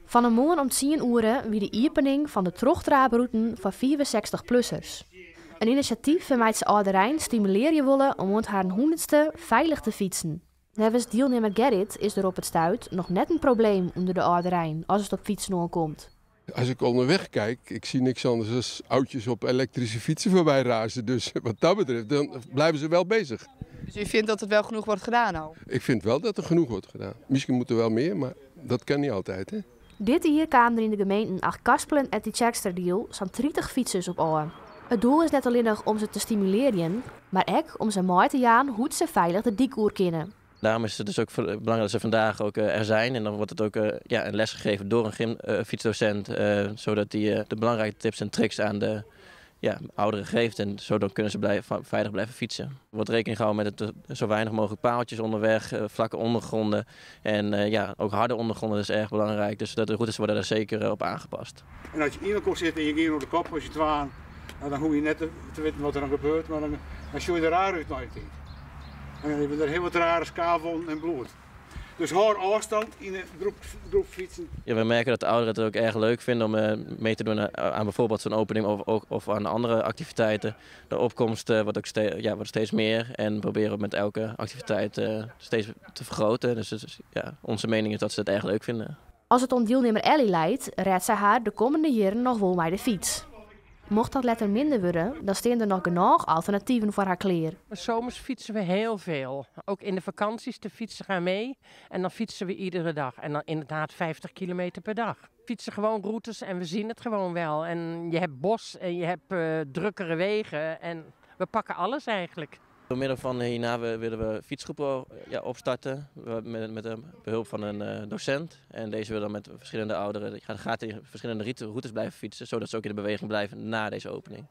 Fan 'e moarn om 10 oere wie de iepening fan de trochtraaprûten foar 65-plussers. In inisjatyf wêrmei't se âlderein stimulearje wolle om oant harren hûndertste feilich te fytsen. Neffens dielnimmer Gerrit is der op it stuit noch net in probleem ûnder de âlderein as it op fytsen oankomt. Als ik onderweg kijk, ik zie niks anders dan oudjes op elektrische fietsen voorbij razen. Dus wat dat betreft, dan blijven ze wel bezig. Dus u vindt dat het wel genoeg wordt gedaan al? Ik vind wel dat er genoeg wordt gedaan. Misschien moet er wel meer, maar dat kan niet altijd. Hè? Dit jier kamen der yn de gemeenten Achtkarspelen en Tytsjerksteradiel sa'n 30 fytsers op ôf. It doel is net allinnich om se te stimulearjen, mar ek om se mei te jaan hoe't se feilich de dyk oer kinne. Daarom is het dus ook belangrijk dat ze vandaag ook er zijn. En dan wordt het ook, ja, een les gegeven door een gymfietsdocent, zodat die de belangrijke tips en tricks aan de, ja, ouderen geeft. En zo dan kunnen ze veilig blijven fietsen. Er wordt rekening gehouden met het zo weinig mogelijk paaltjes onderweg, vlakke ondergronden. En ja, ook harde ondergronden is erg belangrijk. Dus dat de routes worden daar zeker op aangepast. En als je in elkaar zit en je gaat op de kop als je twaan, nou, dan hoef je net te weten wat er dan gebeurt, maar dan zie je er raar uit naar je tijd. En dan hebben we er heel wat rare skaafwonden en bloed. Dus hou afstand in een groep fietsen. Ja, we merken dat de ouderen het ook erg leuk vinden om mee te doen aan bijvoorbeeld zo'n opening of aan andere activiteiten. De opkomst wordt ook ja, wordt steeds meer en proberen we met elke activiteit steeds te vergroten. Dus ja, onze mening is dat ze het erg leuk vinden. As it oan dielnimmer Ellie leit, rêdt sy har de kommende jierren noch wol mei de fyts. Mocht dat letter minder wurde, dan steane der noch genôch alternativen foar har klear. Zomers fietsen we heel veel. Ook in de vakanties, de fietsen gaan mee. En dan fietsen we iedere dag. En dan inderdaad 50 kilometer per dag. We fietsen gewoon routes en we zien het gewoon wel. En je hebt bos en je hebt drukkere wegen. En we pakken alles eigenlijk. Door middel van hierna willen we fietsgroepen, ja, opstarten met de behulp van een docent. En deze willen dan met verschillende ouderen, die gaat in verschillende routes blijven fietsen, zodat ze ook in de beweging blijven na deze opening.